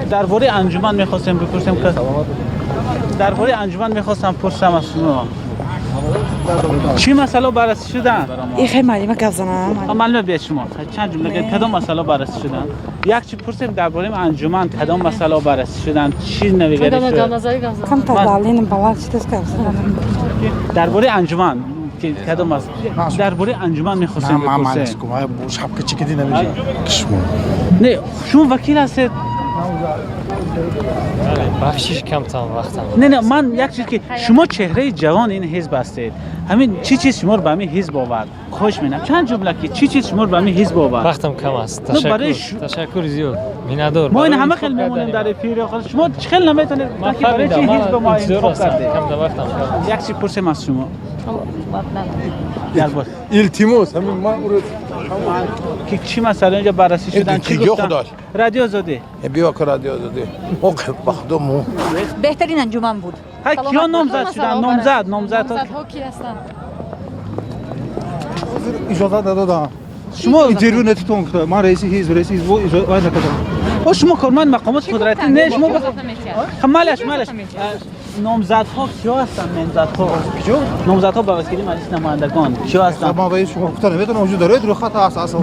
Дар бораи анҷуман мехостем бипурсем, ки дар бораи анҷуман мехостам пурсам аз шумо. Чӣ масъала баррасӣ шуданд? Ихе маълима гап занам. Маълуме биед шумо. Чанд ҷумла гӯед, кадом масъала баррасӣ шуданд? Як чӣ пурсем дар бораи анҷуман, кадом масъала баррасӣ шуданд, чӣ навигарӣ шуд? Камтар давление баланд шудааст, гап занам. Дар бораи анҷуман ки кадом аст? Дар бораи анҷуман мехостем бипурсем. Шапка чикиди намешавад. Не, шумо вакил ҳастед. Бахшиш, камтам вақтам. Не, ман як чиз, ки шумо чеҳраи ҷавони ин ҳизб ҳастед. Ҳамин чӣ чиз шуморо ба ҳамин ҳизб овард? Хоҳиш менам, чанд ҷумла, ки чӣ чиз шуморо ба ҳамин ҳизб овард? Вақтам кам аст. Ну, барои Ташаккур, ташаккур зиёд, миннатдор. Мо ин Барои ҳама интихоб хел мемонем кардани дар ман. эфир. Шумо чӣ хел наметонед Ман ки барои чӣ фаҳмидам, ҳизб мо ман интизор интихоб ҳастам. кардед? Камта вақтам кам аст. Як чиз пурсем аз шумо дар бор Илтимос, ҳамин ман уро ки чӣ масъала инҷо баррасӣ шуданд, чӣ киҷо гуфтанд? Худош? Радио Озодӣ. Биё ки Радио Озодӣ. Мо бахдому. Беҳтарин анҷуман буд. Ҳай, киё номзад шуданд? Номзад. Номзадҳо ки ҳастанд? Иҷозат надодам. Шумо Интервю нетитон гуфта. Ман раиси ҳизб иҷозат вай накардам. О, шумо корманд мақомоти қудратӣ не, шумо хаб, малаш, малаш. Номзадҳо киё ҳастанд, номзадҳо? Киҷо? Номзадҳо ба вакили Маҷлиси намояндагон киё ҳастанд? Ман ба шумо гуфта наметавонам, вуҷуд дорад, рӯйхат ҳаст асло.